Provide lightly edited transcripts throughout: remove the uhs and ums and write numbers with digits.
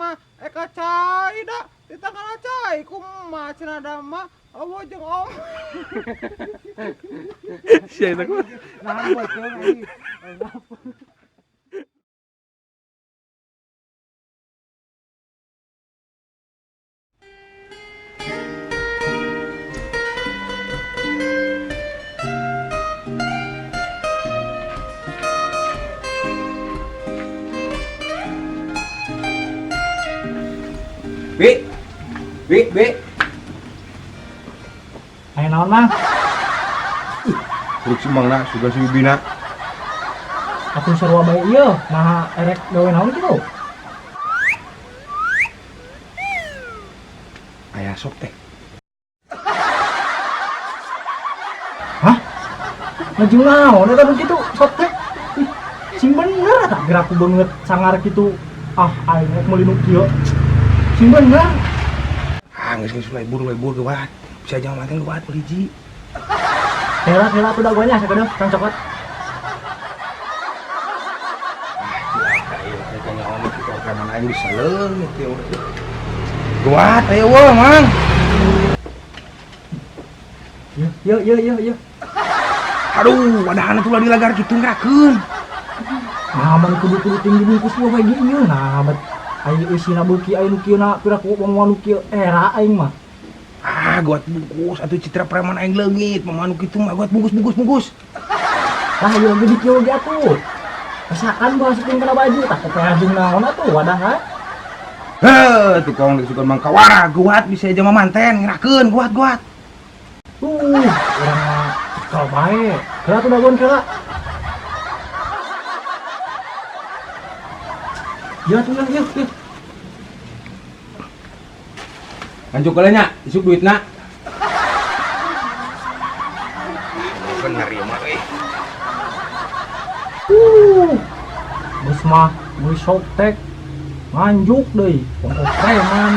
mah eka cai da ditangkal cai kumaha cenah da mah eueuh jeung om. Sia eta kumaha? Nah, beuteung anjing. Bi. Bi, bi. Aya naon, Mang? Kuruk si Mangna suga si Bibina. Atuh sarua bae ieu, naha erek gawe naon kitu? Aya sok teh. Hah? Ngajeng naon eta nu kitu sok teh? Ih, sing bener eta geraku beungeut sangar kitu. Ah, aing rek meuli nu kieu. Sing bener. Ah, geus geus lebur lebur geuwat. Bisa jangan manten geuwat meuli hiji. Heula heula atuh dagoannya sakedeung Kang Cokot. Ah, cilaka ieu teh kanyahoan kitu preman aing bisa leungit ieu. Geuwat aya eueuh, Mang. Yo yo yo yo. Aduh, wadahan atuh ulah dilagar kitu ngerakeun. Nah, mun kudu-kudu tinggi bungkus mah bae ieu. Nah, bet aya eusina beuki aya nu kieu na piraku wong nu kieu era aing mah. Ah, geuwat bungkus atuh citra preman aing leungit, mah nu kitu mah geuwat bungkus bungkus bungkus. Lah ieu ge di kieu ge atuh. Pesakan gua asupkeun kana baju tah kopeah jeung naon atuh wadahan. Heuh, tukang disukan mang kawara geuwat bisa aja mah manten ngerakeun geuwat geuwat. Urang mah cekal bae. Kela atuh dagoan kela. Ya tuh ya, ya, ya. Lanjut heula nya, isuk duitna. Bener ieu mah euy. Geus mah meuli softtek nganjuk deui, ongkoh preman,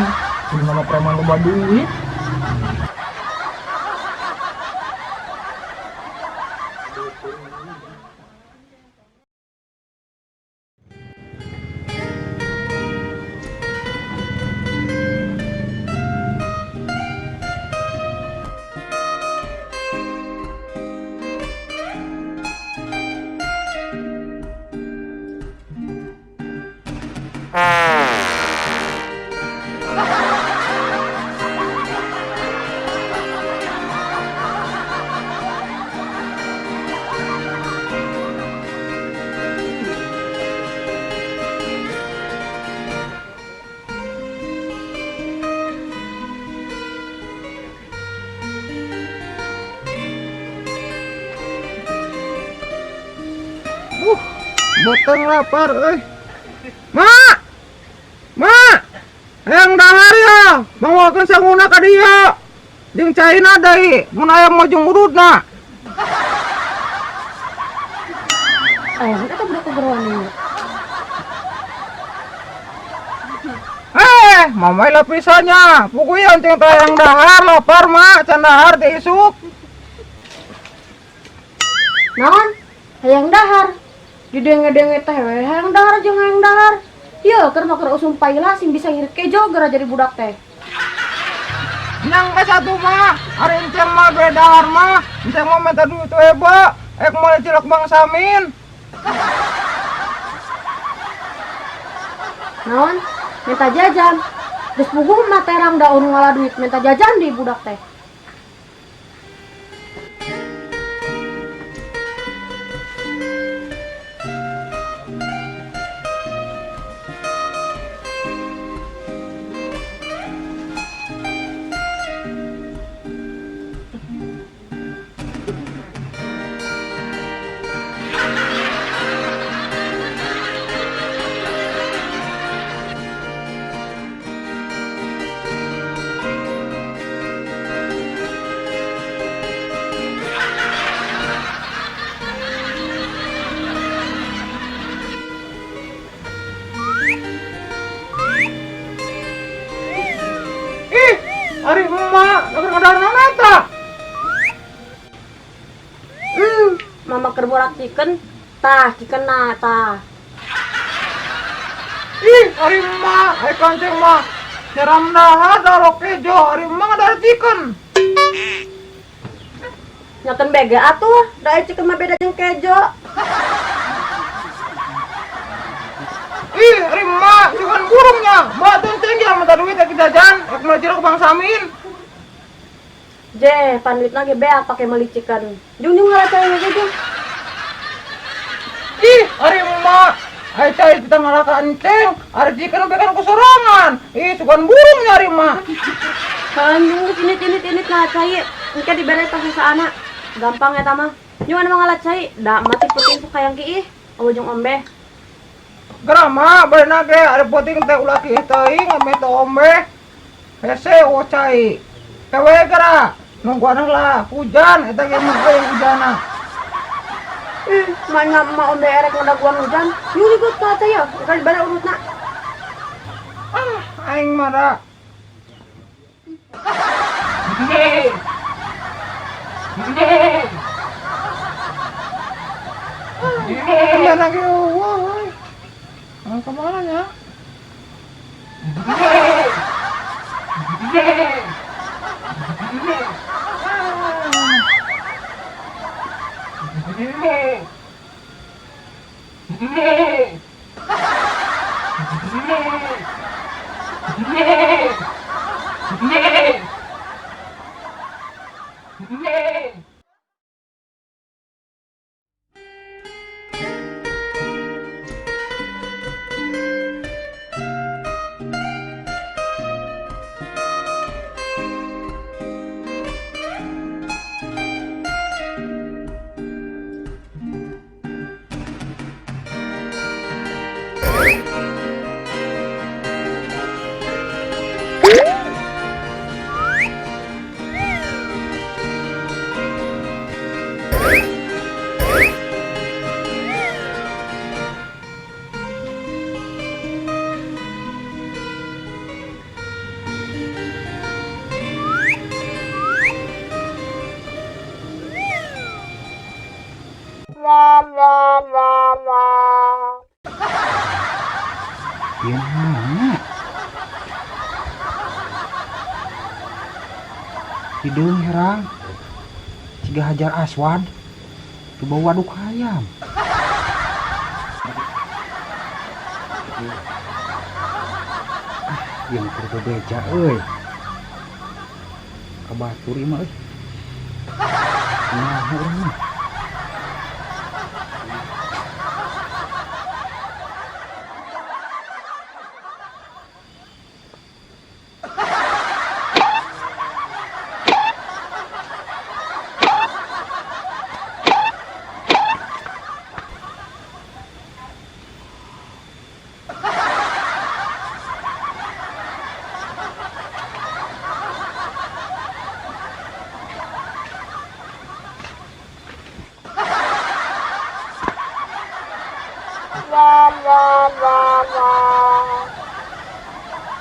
kudu nama preman loba duit. Boteng lapar euy. Ma! Ma! Hayang dahar ya, mawakeun sanguna ka dieu. Jeung caina deui, mun aya mah jeung ududna. Aya eta budak kegeroan ieu. Mamai lapisannya. Puguyan jeung teh hayang dahar, lapar ma, can dahar teh isuk. Naon? Hayang dahar. Didenge-denge teh we hayang dahar jeung hayang dahar. Ieu keur mah keur usum paila sing bisa ngirit kejo gara jadi budak teh. Nyang ka satu mah, ari enceng mah bere dahar mah, enceng mah minta duit we ba, ek moal cilok Bang Samin. Naon? Minta jajan. Geus puguh mah terang da urang ngala duit minta jajan di budak teh. Ih, ari emak, keur ngadahar naon eta? Mama keur borak chicken, tah chickenna tah. Ih, ari emak, ari kanceng mah nyeram dahar daro kejo, ari emak ngadahar chicken. Nyakeun bege atuh, da ai chicken mah beda jeung kejo. Ih, ari emak, sugan burungnya. Mak tuh enceng ge minta duit rek jajan, rek meuli jeruk Bang Samin. Je, pan duitna ge beak pake meuli chicken. Jung jung ngala cai we jung. Ih, ari emak, ai cai kita ngalah ka enceng, ari chicken we kan ku sorangan. Ih, sugan burungnya ari emak. Kan jung geus init-init init ngala cai, engke dibere tas saana. Gampang eta mah. Jung anu ngala cai, da emak ti penting sok hayang kiih, eueuh jeung ombe. Geura mak, bari ge ari penting teh ulah kiih teuing, ame teh ombe. Hese eueuh cai. Kewe geura, nungguan heula hujan eta ge mah euy hujanna. Ih, manya emak ombe erek ngadaguan hujan. Yuk ikut ka cai ya, engke dibere urutna. Ah, aing mah da. Kemana ge eueuh euy. Ah, kemana nya? Ieu naonnya? Hideung herang. Ciga hajar aswad. Teu bau waduk hayam. Ah, ieu mah keur bebeja euy. Ka batur ieu mah euy. Kumaha urang mah?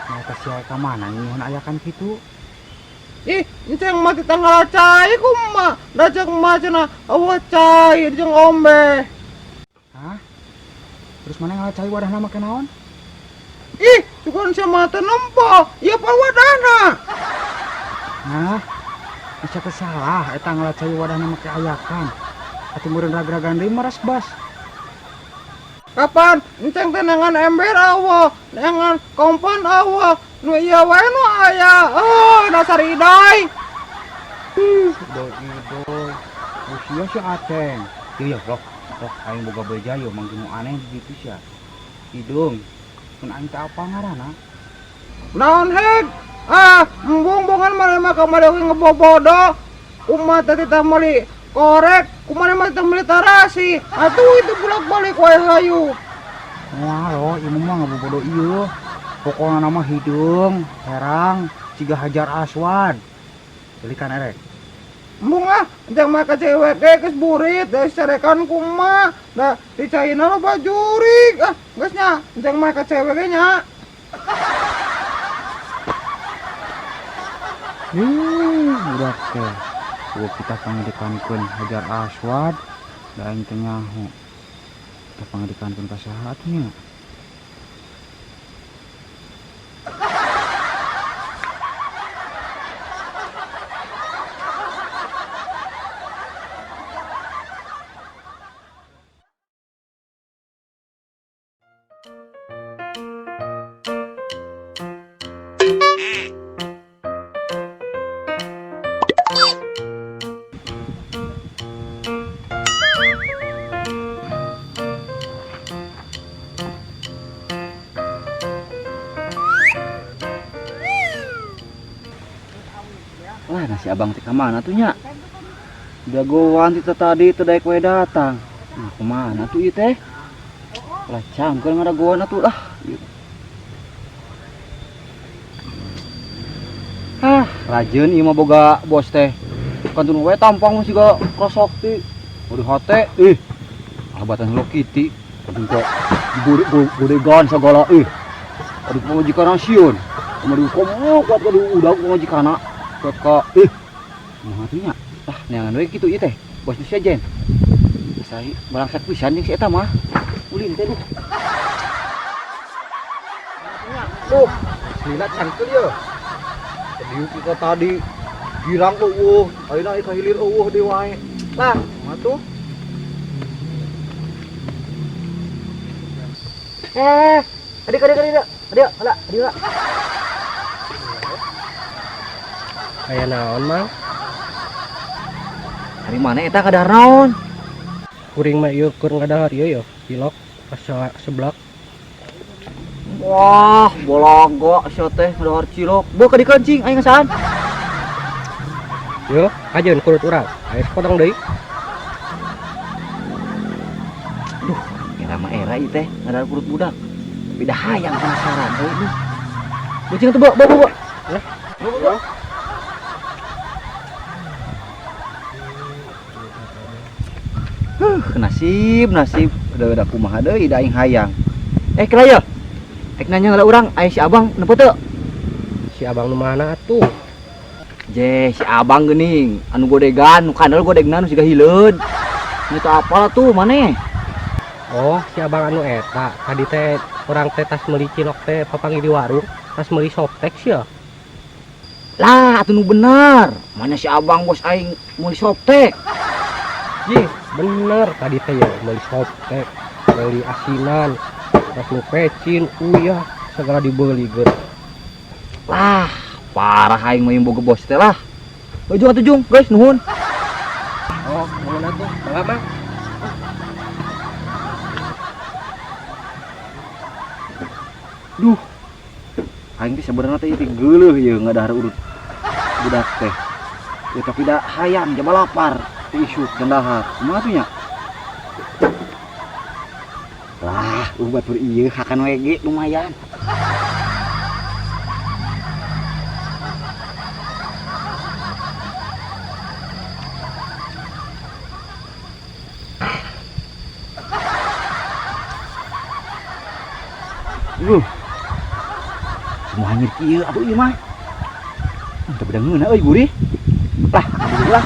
Mereka sia ka mana nyuhun ayakan kitu? Ih, enceng mah titah ngala cai kumaha? Da ceuk emak cenah eueuh cai jeung ombe. Hah? Terus mana ngala cai wadahna make naon? Ih, sugan sia mah teu nempo, ieu pan wadahna. Nah, bisa teu salah eta ngala cai wadahna make ayakan. Atuh meureun rag-ragan deui mah rasbas. Kapan enceng teh neangan ember eueuh, neangan kompon eueuh, nu ieu wae nu aya. Euy, dasar idoy. Ih, idoy idoy. Usia si Aceng. Ieu loh, loh aing boga beja ieu manggi nu aneh di ditu sia. Hideung. Mun aing teh apa ngaranna? Naon heg? Ah, embung bongan maneh mah kamari oge ngebobodo. Kumaha teh titah meuli korek, kumaha mah titah meuli tarasi. Atuh itu bolak-balik wae hayu. Moal loh, ieu mah ngabobodo ieu. Pokona mah hideung, herang, ciga hajar aswad. Belikan erek. Embung ah, enceng mah ka cewek ge geus burit, da carekan kumaha. Da di caina loba jurig. Ah, geus nya, enceng mah ka cewek ge nya. Ih, budak teh. Gua kita pangedikankeun hajar aswad, da aing teh nyaho. Kita pangedikankeun ka saha atuh nya? Lah, nasi abang teh ka mana tuh nya? Jagoan teh tadi teu daek we datang. Nah, kumaha tuh ieu teh? Lah cangkeul ngadagoan atuh lah. Hah, rajeun ieu mah boga bos teh. Kantun we tampang mah siga krosok ti. Udah hate, ih. Abatan Hello Kitty. Aduh kok godegan segala ih. Aduh pamajikan sieun. Kumaha komo kuat kudu udah pamajikanna. Kuat ka ih. Kumaha tuh nya? Lah neangan we kitu ieu teh. Bos nu sejen. Asa balangsak pisan jeung si eta mah. Ulin teh duh. Duh, lila cangkeul ye. Diuk kita tadi girang eueuh, ayeuna ka hilir eueuh deui wae. Lah, kumaha tuh? Adik, adik, adik, adik, adik, adik. Aya naon, Mang? Hari mana eta kadahar naon? Kuring mah ieu keur ngadahar ieu yo, cilok asa seblak. Wah, bolago sia teh ngadahar cilok. Beuh ka dikencing aing ngasaan. Yo, ajeun kurut urang. Aya sepotong deui. Duh, era mah era ieu teh ngadahar kurut budak. Tapi dah hayang penasaran euy duh. Beucing atuh, Bo, Bo, Bo. Lah, Bo, Bo, Bo. Nasib, nasib. Udah kumaha deui da aing hayang. Kira ya. Ek nanya ngala urang, aya si Abang nempo teu? Si Abang nu mana atuh? Je, si Abang geuning, anu godegan, nu kandel godegna nu siga hileud. Nu teu apal atuh maneh. Oh, si Abang anu eta. Tadi teh urang teh tas meuli cilok teh papanggih di warung, tas meuli Softex ya. Lah, atuh nu bener. Mana si Abang bos aing meuli Softex? Jih, bener tadi teh ya meuli Softex, meuli asinan, tas nu pecin, uyah, segala dibeli geus. Lah, parah aing mah boga bos teh lah. Ujung atuh jung, guys, nuhun. Oh, nuhun atuh. Mangga, Mang. Duh. Aing teh sebenarnya teh teh geuleuh ieu ngadahar urut budak teh. Ya tapi da hayang jaba lapar, teh isuk dan dahar. Kumaha tuh nya? Lah, batur ieu hakan we ge lumayan. Semua hanyir kieu atuh ieu mah. Teu beda ngeunah euy gurih. Lah, aduh lah.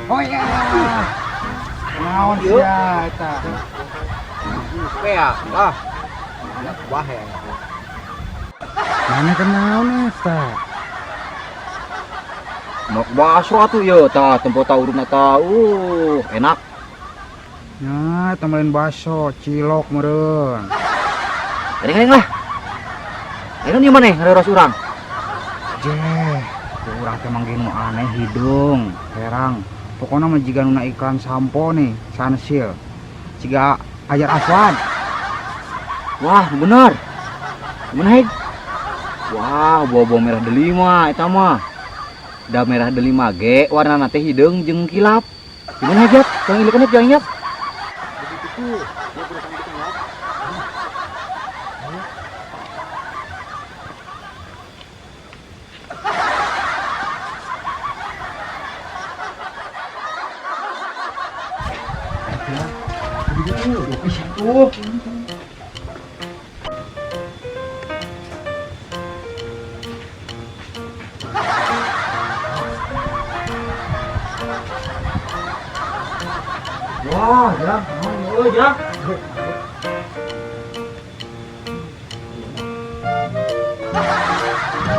Oh ya. Naon sia eta? Pea lah. Anak buah ya. Mana kenaon eta? Nok bakso atuh ieu tah tempo tauruna tah. Enak. Nya, tambahin bakso, cilok meureun. Gering-gering lah. Ayeuna ieu maneh ngareros urang. Jeh, urang teh manggih nu aneh hidung, herang. Pokoknya mah jiga nuna iklan sampo nih, Sunsilk. Jiga Hajar Aswad. Wah, bener. Bener, Heg. Wah, bawa-bawa merah delima eta mah. Da merah delima ge warnana teh hideung jeung kilap. Gimana, Heg? Jangan ilekan, Heg, jangan ingat. Begitu tuh. Ya, udah kita ya. Tuh. Wah, jang, oh, jang.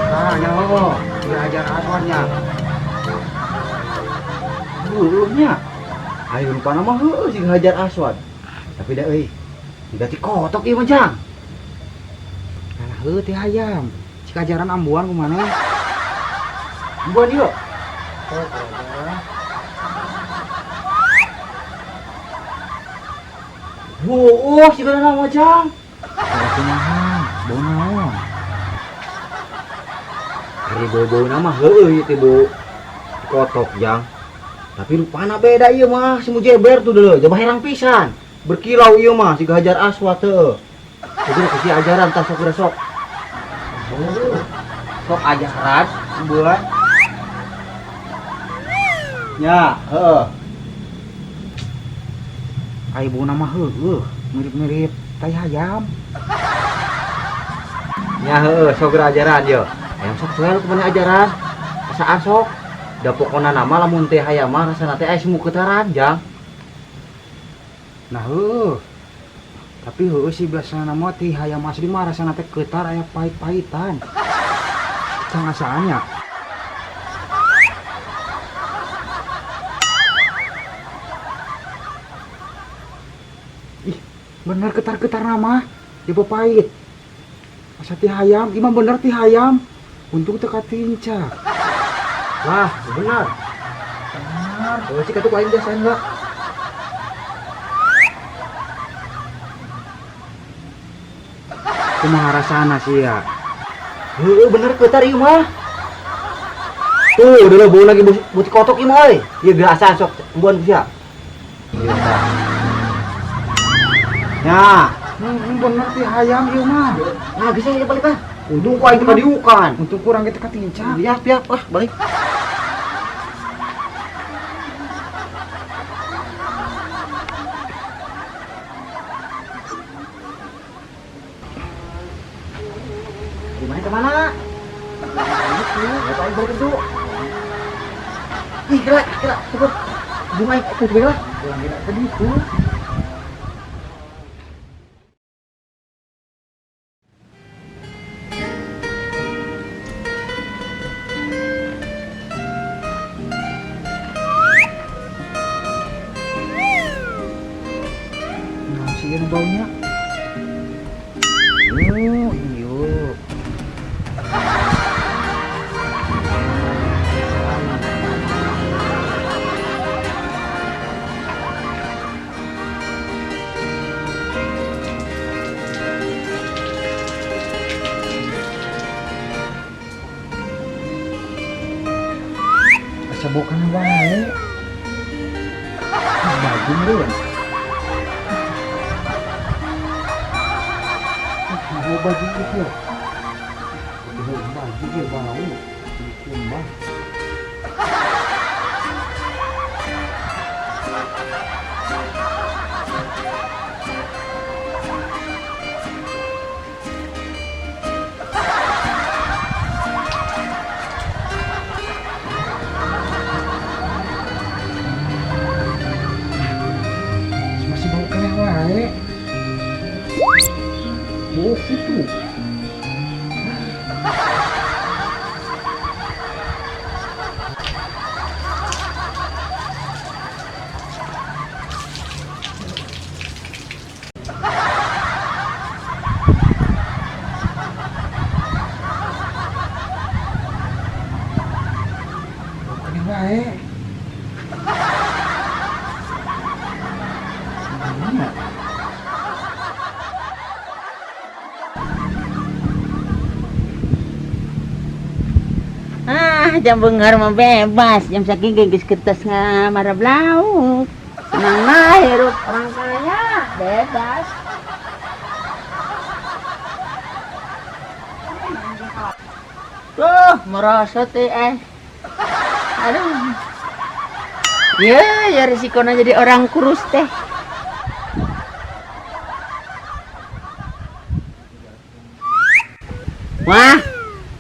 Nah, nyawa, diajar aswannya. Dulunya, ayo lupa nama heueuh sing hajar aswan. Tapi da euy, diganti kotok ieu mah jang. Nah, heuh teh hayam. Cik ajaran ambuan kumaha? Ambuan ieu. Oh, ajaran. Wuh, sigana nama jang. Kumaha? Bau naon? Ari bau-bau nama heueuh ieu teh bau kotok jang. Tapi rupana beda ieu mah, si mujeber tuh deuleu, jaba herang pisan. Berkilau ieu mah siga hajar aswad heueuh. Jadi ku ajaran tah sok sok. Sok ajaran buat. Nya, heueuh. Ai bau nama heueuh, mirip-mirip tai hayam. Nya heueuh, sok ajaran ye. Hayam sok soel kumaha ajaran. Asaan sok. Da pokona nama lamun teh hayam mah rasana teh aya semu ketaran jang. Nah heueuh. Tapi heueuh sih biasana mah teh hayam asli mah rasana teh ketar aya pahit-pahitan. Can asaan nya. Ih, bener ketar-ketar nama, dia pahit. Asa ti hayam, imah bener ti hayam. Untung teu katincak. Lah, benar. Benar. Oh, cik atuh aing biasain lah. Kumaha rasana sih ya? Heueuh, bener ketar ieu mah. Tuh, udah bau lagi buti kotok ieu mah euy. Ieu biasa sok embuan sia. Ieu tah. Nah, bener ti hayam ieu mah. Nah, bisa ieu balik ah. Untung ku aing teh kadiukan. Untung kurang kita katincak. Iya, piak lah balik. Gimana kemana? Itu, aing balik itu. Ih, kira, kira, cukup. Bunga itu lah. Pulang tidak ke ditu. Nah, sih ini baunya. Oh, iya. Asa bukan wae. Baju meureun. Bau baju itu ya. Bau baju dia bau. Kumbang. Masih bau keneh wae. Bau gitu. Bau keneh wae. Gimana? Ah, jam bengar mah bebas, jam saking geus kertas ngamarab lauk. Senang lah hirup orang kaya, bebas. Tuh, merosot eh. Aduh. Ya, ya risikona jadi orang kurus teh. Wah,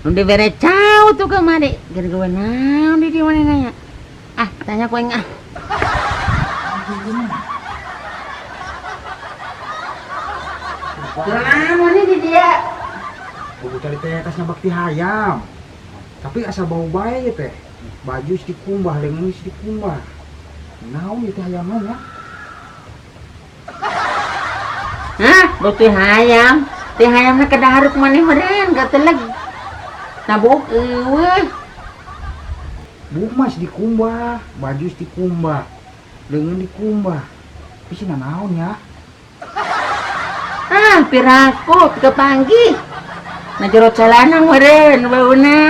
nu dibere cau tuh kemari. Gara-gara naon di mana nanya? Ah, tanya ku aing ah. Naon di dia? Buku tadi teh atasnya bakti hayam. Tapi asa bau bae teh. Baju geus dikumbah, leungeun geus dikumbah. Naon ieu teh hayamna ya? Hah, bau teh hayam. Teh hayamna kada haruk maneh meureun gateleg. Nah buuk eueuh. Buuk mah dikumbah, baju dikumbah, leungeun dikumbah. Tapi sih naon ya? Ah, piraku kepanggih. Nah jero calana meureun bauna.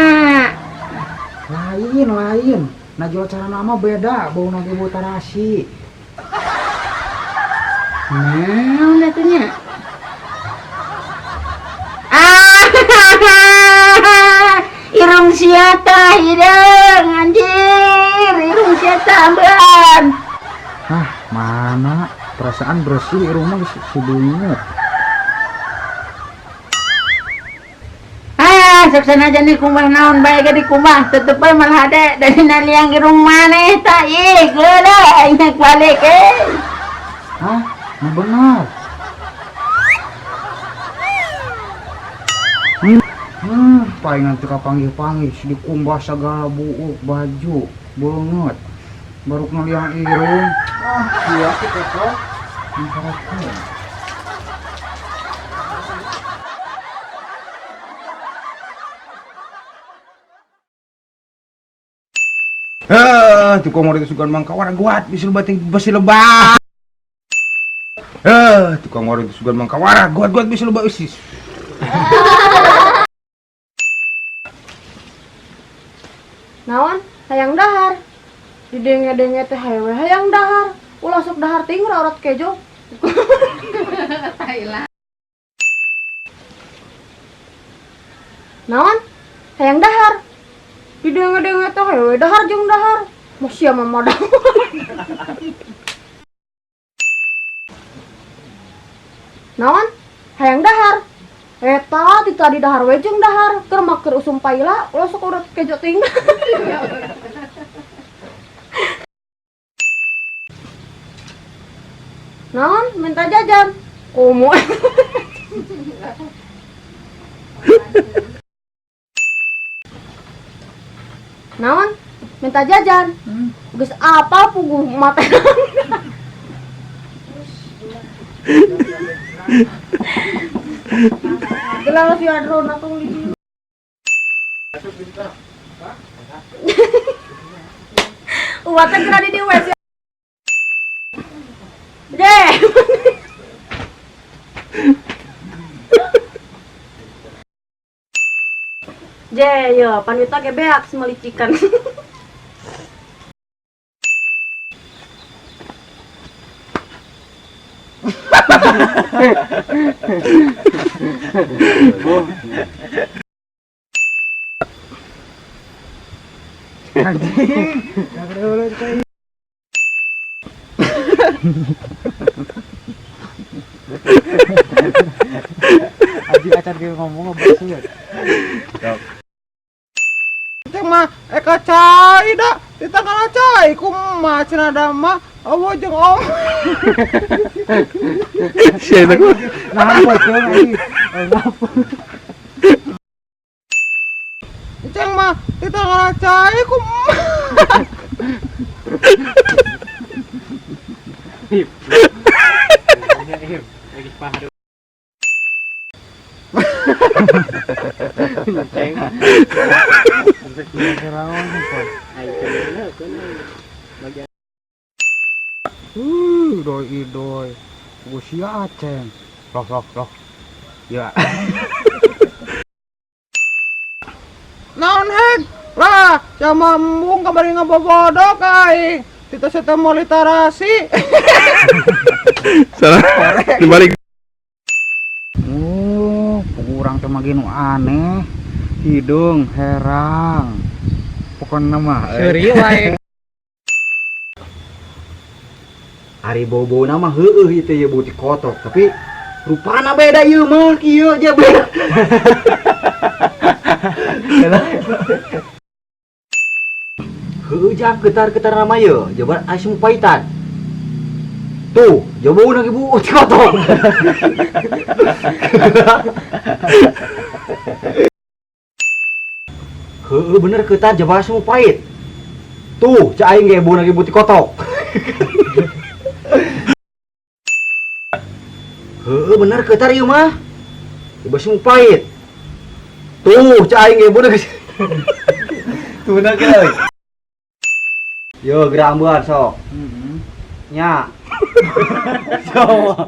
Lain, lain. Nah jero calana mah beda, bauna ge bau tarasi. Naon atuh nya? Ah, irung sia tah hideung anjir, irung sia tah ambean. Hah, mana? Perasaan bersih irung mah geus si beungeut. Ah, sok sanajan dikumbah naon bae ge dikumbah, tetep bae malah hade dari naliang irung maneh tah ih, geuleuh aing balik euy. Hah? Nah benar. Palingan teu kapanggih-panggih dikumbah sagala buuk baju beungeut. Baru ngaliang irung. Ah, iya sih kotor. Eh, tukang warung sugan mangkawar guat bisul bating besi lebah. Eh, tukang warung sugan mangkawara guat guat bisul lebah usis. Naon? Hayang dahar. Didenge-denge teh hawe hayang dahar. Ulah sok dahar ting rarat kejo. Naon? Hayang dahar. Didenge-denge teh hawe dahar jeung dahar. Masih mama dahar. Naon? Hayang dahar. Eta ti tadi dahar we jeung dahar. Keur mah keur usum paila, ulah sok urat kejo ting. Naon? Minta jajan. Komo. Naon? Minta jajan. Geus apal puguh mata. Gelar si Adron atau di. Uwatan kena di WC. Deh. Je, yo, panita gebeak semelicikan. Aji acan ge ngomong ngebasuh. Cek mah eka cai da, ditangkal cai kumaha cenah da mah eueuh jeung om. Sia eta kumaha? Nah, pocong anjing. Ngapa? Ceng mah ditangkal cai kumaha. Doi idoi. Usia aceng. Loh loh loh. Ya. Naon heg? Lah, sama embung kamari ngabobodok aing. Tita seta mau literasi. Salah. Dibalik. Oh, urang teh mah nu aneh. Hidung herang. Pokona mah seuri wae. Ari bau-bauna mah heueuh ieu teh bau ti kotok, tapi rupana beda ieu mah kieu je beda. Heueuh jang getar-getar nama ieu, jabar asup paitan. Tuh, jauh bauna ge bau ti kotok. Heueuh bener getar jabar asup pait. Tuh, cak aing ge bauna ge bau ti kotok. Heeh, bener ketar ieu mah. Bebas mau pahit. Tuh, cai aing ge bener geus. Tuh bener ge euy. Yo, geura ambean sok. Nya. Coba.